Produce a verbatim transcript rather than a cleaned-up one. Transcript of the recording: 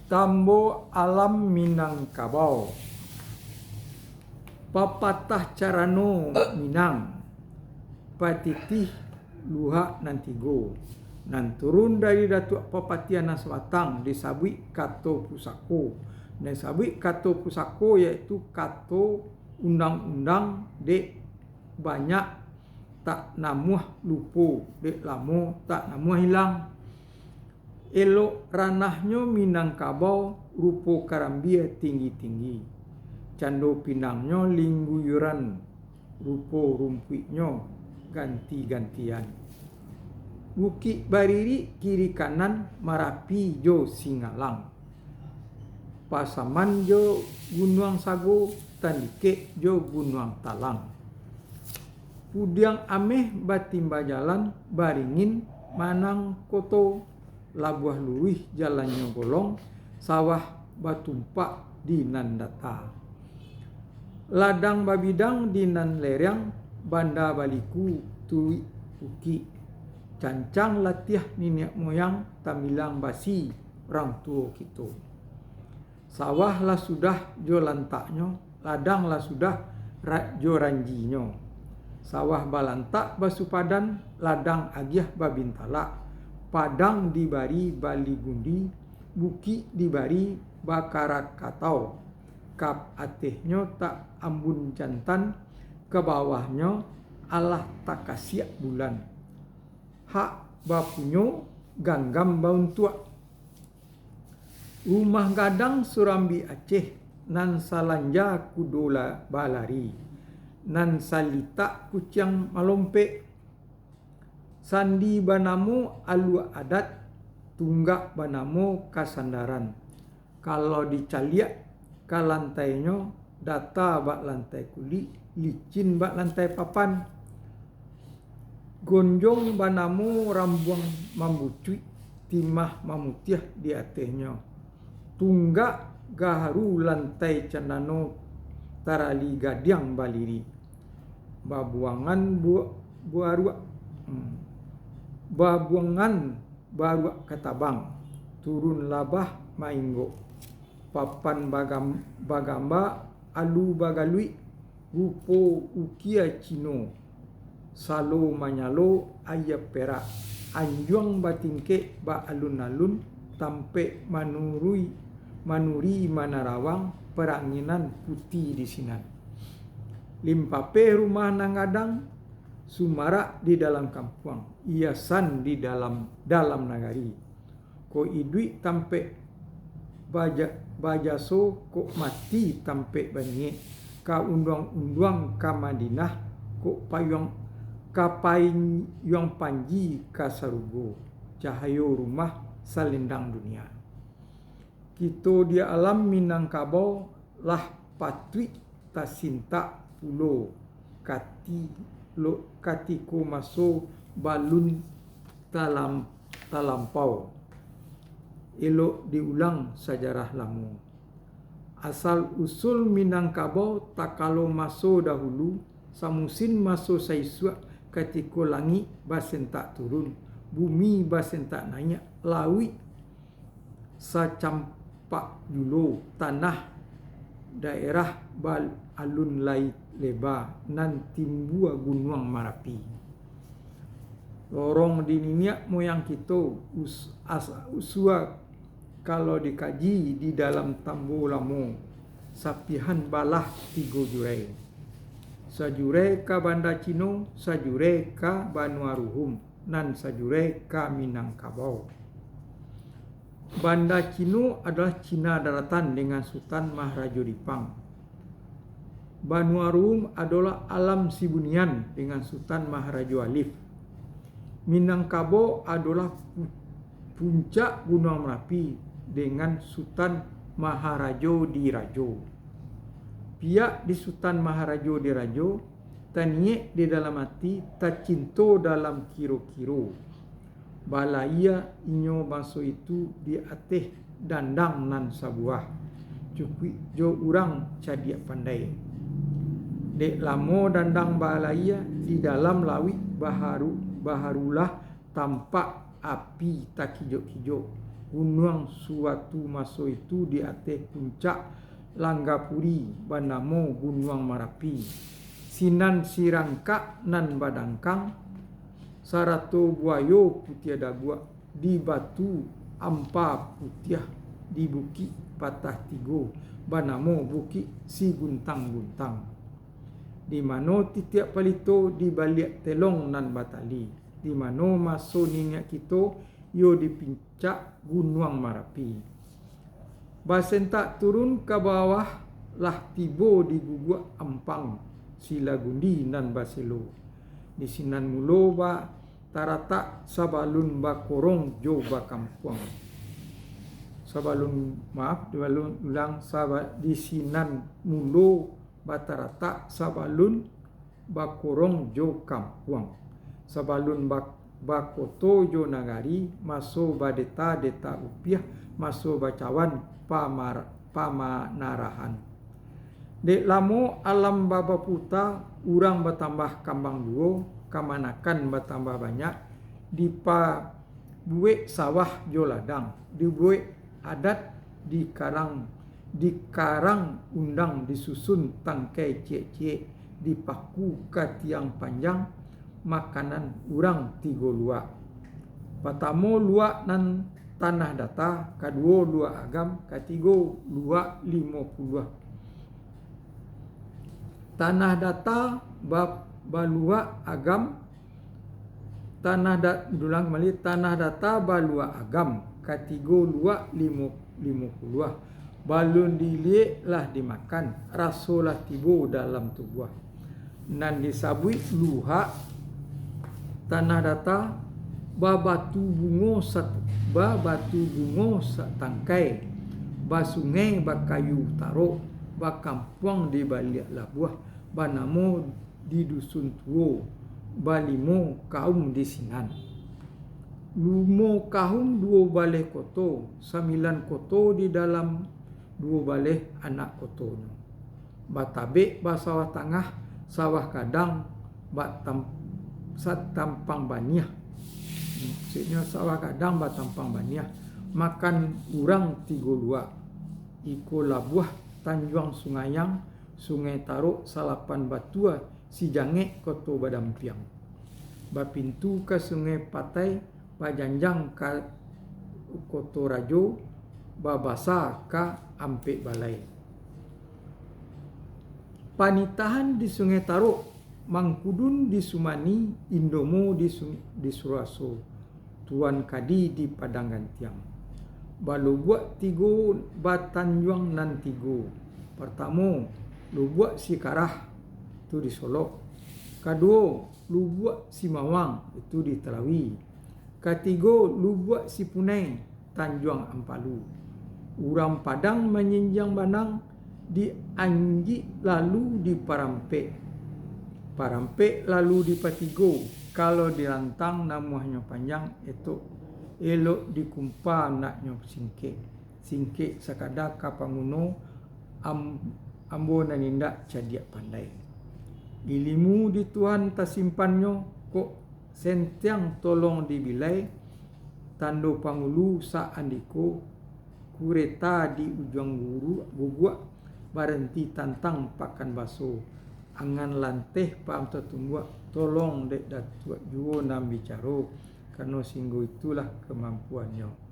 Tambo alam Minangkabau. Papatah carano Minang, patitih luhak nan tigo, nan turun dari Datuak Papatiah nan sabatang, disabuik kato pusako. Nan disabuik kato pusako, yaitu kato undang-undang, dek banyak tak namuah lupo, dek lamo tak namuah ilang. Elok ranahnyo Minangkabau, rupo karambia tinggi-tinggi, cando pinangnyo lingguyuran, rupo rumpuiknyo ganti-gantian. Bukik baririk kiri kanan, Marapi jo Singalang, pasaman jo Gunuang Sago, tandikek jo Gunuang Talang. Pudiang ameh batimba jalan, baringin manang koto, labuah luruih jalannyo golong, sawah batumpak di nan data. Ladang babidang di nan lereng, banda baliku turuik bukik. Cancang latiah niniak moyang, tambilang basi urang tuo kito. Sawah lah sudah jo lantaknyo, ladang lah sudah ra-, jo ranjinyo. Sawah balantak basupadan, ladang agiah babintalak. Padang dibari baligundi, bukik dibari bakarakatau. Ka atehnyo tak ambun jantan, ka bawahnyo alah takasiak bulan. Hak bapunyo, ganggam bauntuak. Rumah gadang Surambi Aceh, nan salanja kudo la-, balari, nan salitak kuciang malompek. Sandi banamo Alua Adat, tunggak banamo Kasandaran. Kalau dicaliak ka lantainyo, data bak lantai kulik, licin bak lantai papan. Gonjong banamo Rambuang Mambucuik, timah mamutiah di atehnyo. Tunggak gaharu lantai candano, tarali gadiang baliri. Babuangan bu-, baruak, hmm, babuangan baruak katabang, turun labah mainggok. Papan bagam-, bagamba alu bagaluik, rupo ukia Cino. Salo manyalo aia perak, anjuang batingkek baalun-alun, tampek manurui, manuri manarawang, paranginan puti di sinan. Limpapeh rumah nan gadang, sumarak di dalam kampuang, hiasan di dalam, dalam nagari. Kok iduik tampek baja-, bajaso, kok mati tampek baniek, ka unduang-unduang ka Madinah, kok payuang, ka payuang panji ka sarugo, cahayo rumah salendang dunia. Kito di alam Minangkabau lah patuik tasintak pulo kati-, lo-, katiko maso balun talam-, talampau. Elok diulang sajarah lamo. Asal usul Minangkabau takalo maso dahulu, samusin maso saisuak, katiko langik basentak turun, bumi basentak naiak, lauik sacampak julo, tanah daerah ba-, alun lai leba, nan timbua Gunuang Marapi. Lorong di niniak moyang kito, us-, as-, usua kalau dikaji di dalam tambo lamo, sapihan balah tigo jurai. Sajurai ka Banda Cino, sajurai ka Banua Ruhum, nan sajurai ka Minangkabau. Banda Cino adolah Cina Daratan dengan Sutan Maharajo Dipang. Banua Ruhum adolah Alam Sibunian dengan Sutan Maharajo Alif. Minangkabau adolah pu-, puncak Gunuang Marapi dengan Sutan Maharajo Dirajo. Piak di Sutan Maharajo Dirajo, taniek di dalam ati, tacinto dalam kiro-kiro. Balaia inyo maso itu di ateh dandang nan sabuah, cukuik jo urang cadiak pandai. Dek lamo dandang balaia, di dalam lauik baharu-, baharulah tampak api takijok-kijok. Gunuang suatu maso itu di ateh puncak Langgapuri banamo Gunuang Marapi. Sinan sirangkak nan badangkang, sarato buayo putiah daguak di batu ampa putiah di bukik patah tigo banamo Bukik Siguntang-guntang. Di mano titiak palito di baliak telong nan batali, di mano maso niniak kito iyo di pincak Gunuang Marapi. Basentak turun ka bawah, lah tibo di guguak ampang Silagundi nan baselo. Di sinan mulo ba taratak sabalun bakorong jo bakampuang. Sabalun, maaf, sabalun ulang, saba-, di sinan mulo bataratak sabalun bakorong jo kampuang. Sabalun ba-, bakoto jo nagari, maso badeta-deta upiah, maso bacawan pamar-, pamanarahan. Dek lamo alam babaputa, urang batambah kambang juo, kamanakan batambah banyak, dipabuek sawah jo ladang, dibuek adat di karang, di karang undang, disusun tangkai ciek-ciek, dipaku ka tiang panjang, makanan urang tigo luak. Patamo luak nan tanah data, kaduo luak agam, katigo luak limo puluah. Tanah data ba-, baluak agam, tanah da-, ulang kembali, tanah data baluak agam, katigo luak limo, limo puluah. Balun diliek lah dimakan, raso lah tibo dalam tubuah. Nan disabuik luhak tanah data, babatu bungo sat-, babatu bungo satangkai, basungai bakayu tarok, bakampuang di baliak labuah, banamo di Dusun Tuo, balimo kaum di sinan. Limo kaum duo baleh koto, sambilan koto di dalam duo baleh anak kotonyo. Batabek basawah tangah, sawah gadang batam-, satampang baniah. Maksudnyo sawah gadang batampang baniah. Makan urang tigo luak. Iko labuah Tanjuang Sungayang, Sungai Tarok, Salapan Batua, Sijangek, Koto Badampiang. Bapintu ka Sungai Patai, bajanjang ka Koto Rajo, babasa ka Ampek Balai. Panitahan di Sungai Tarok, Mangkudun di Sumani, Indomo di Su-, di Suraso, Tuan Kadi di Padang Gantiang. Balubuak tigo batanjuang nan tigo. Partamo, Lubuak Sikarah, tu di Solok. Kaduo, Lubuak Simawang, itu di Talawi. Katigo, Lubuak Sipunai, Tanjuang Ampalu. Urang Padang manjinjiang banang, dianjik lalu diparampek. Parampek lalu dipatigo, kalau dirantang namuahnyo panjang, etok elok dikumpa naknyo singkek. Singkek sakadar ka panguno, am-, ambo nan indak cadiak pandai. Ilimu di Tuhan tasimpannyo, kok sentiang tolong dibilai, tando pangulu saandiko, kureta di ujuang guru-, guguak, baranti tantang pakan baso, angan lanteh paam tatumbuak, tolong dek Datuak juo nan bicaro, karano singgo itulah kamampuannyo.